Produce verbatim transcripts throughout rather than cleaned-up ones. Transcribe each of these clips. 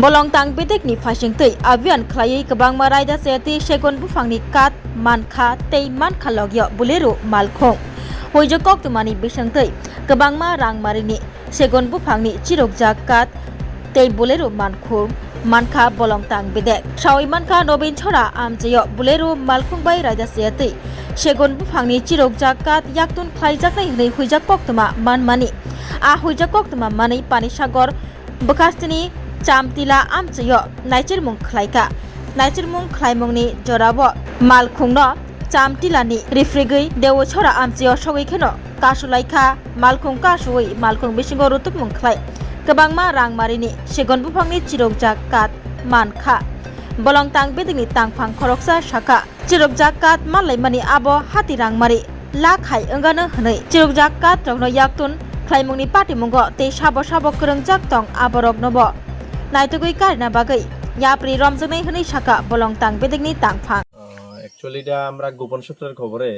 Bolong tang bedekni phaisingtwi abhiyan khlaiwi kwbangma raida chayatwi segon buphangni kath mankha tei mankha logio Bolero malkhung. Huijak koktwmani bisingtwi kwbangma rangmarini segon buphangni chirokjak kath tei Bolero mankhung mankha bolong tang bedek. Sawi mankha Nobin Chhara amchaio Bolero malkhung bai raida chayatwi segon buphangni chirokjak kath yaktun khlaijaknai hwnwi huijak koktwma manmani. A huijak koktwma manwi Panisagar bwkhastini Chamtila amchaio naichirmung khlaikha. Naichirmung khlaimungni jorao malkhungno Chamtilani rifrigwi Deuchhara amchaio sogwi kheno kasulaikha. Malkhung kasuwi malkhung bisingo rutukmung khlai kwbangma rangmarini segon buphangni chirokjak kath mankha. Bolong tang bedekni tangphang khoroksa sakha, chirokjak kath manlaimani abo hati rangmari la khai wngano hwnwi chirokjak kathrokno yaktun khlaimungni patimungo tei sabo sabo kwrwngjak tong aboroknobo naitugwi karina bagwi yapri romjaknai hwnwi sakha bolong tang bedekni tangphang. আহ, actually এটা আমরা গোপন সূত্রের খবরে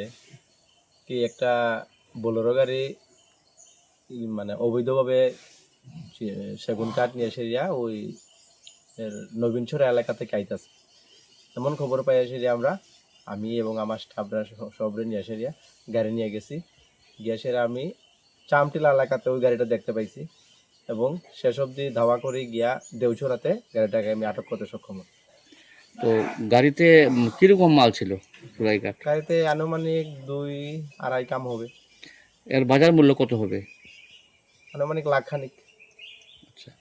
কি একটা বোলেরো গাড়ি, ই, মানে অবৈধভাবে সে-, সেগুন কাঠ নিয়ে এসে রিয়া ওই এর নবীনছড়া এলাকা থেকে আইতাছে, এমন খবর পাই এসে রিয়া আমরা, আমি এবং আমার স্টাফরা স-, সবরে নিয়ে এসে রিয়া গাড়ি নিয়ে গেছি। গিয়ে এসে আমি চামটিলা এলাকাতে ওই গাড়িটা দেখতে পাইছি এবং শেষ অবধি ধাওয়া করে গিয়া দেউছড়াতে গাড়িটাকে আমি আটক করতে সক্ষম হই। তো গাড়িতে, উম, কিরকম মাল ছিল চুরাইঘাট? গাড়িতে আনুমানিক দুই আড়াই কাম হবে। এর বাজার মূল্য কত হবে? আনুমানিক লাখ খানিক। আচ্ছা।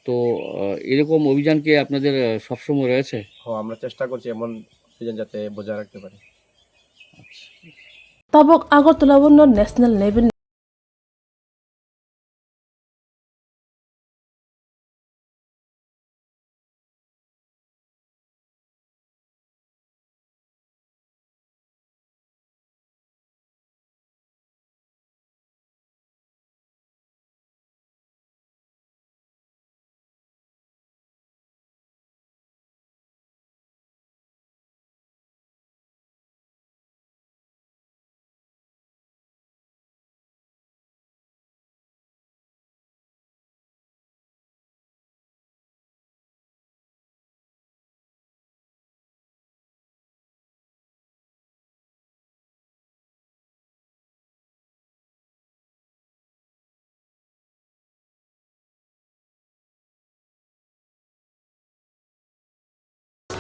তো, আহ, এরকম অভিযান কি আপনাদের, আহ, সবসময় রয়েছে? হ্যাঁ, আমরা চেষ্টা করছি এমন অভিযান যাতে বজায় রাখতে পারি। আচ্ছা। Tabuk Agartala o no national level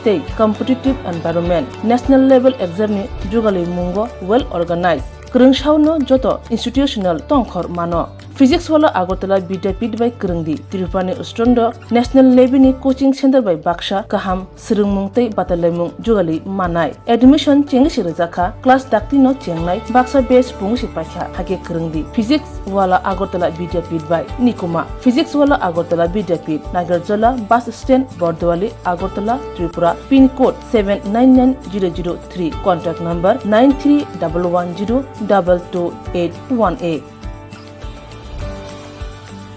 State competitive environment, national level exam ni jugali mungo well organized. Kwrwng saono joto institutional tongkhor mano. Physics wala Agartala Vidyapith bai kwrwngdi. Tripura ni student rok national level ni coaching center bai baksa kaham swrwngmung tei batalaimung jugali manai. Admission chengwi se rwjakha, class dakti no chengnai, baksa batch pungwi se paikha, hakhe kwrwngdi. Physics wala Agartala Vidyapith bai Nikuma. Physics wala Agartala Vidyapith, Nagarjola bus stand, Bordowali, Agartala, Tripura, pin code seven nine nine zero zero three, contact number nine three double one zero double two eight one eight.